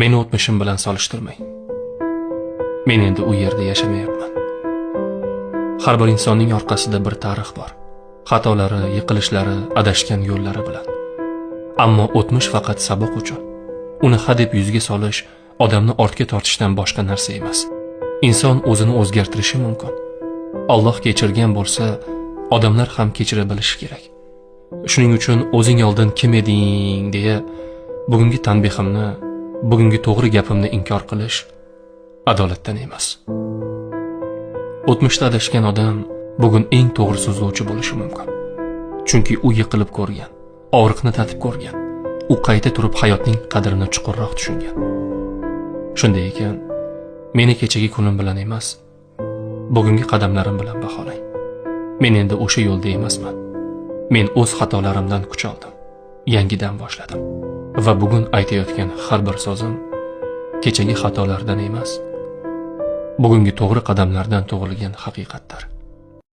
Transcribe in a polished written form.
Meni o'tmishim bilan solishtirmang. Men endi u yerda yashamayapman. Har bir insonning orqasida bir tarix bor. Xatolari, yiqilishlari, adashgan yo'llari bilan. Ammo o'tmish faqat saboq uchun. Uni hadeb yuzga solish odamni ortga tortishdan boshqa narsa emas. Inson o'zini o'zgartirishi mumkin. Alloh kechirgan bo'lsa, odamlar ham kechira bilishi kerak. Shuning uchun o'zing oldin kim eding deya bugungi tanbehimni, bugungi to'g'ri gapimni inkor qilish adolatdan emas. O'tmishda adashgan odam bugun eng to'g'ri so'zlovchi bo'lishi mumkin. Chunki u yiqilib ko'rgan, og'riqni tatib ko'rgan, u qayta turib hayotning qadrini chuqurroq tushungan. Shunday ekan, meni kechagi kunim bilan emas, bugungi qadamlarim bilan baholang. Men endi o'sha yo'lda emasman. Men o'z xatolarimdan kuch oldim, yangidan boshladim. Va bugun aytayotgan har bir so'zim kechagi xatolardan emas, bugungi to'g'ri qadamlardan tug'ilgan haqiqatdir.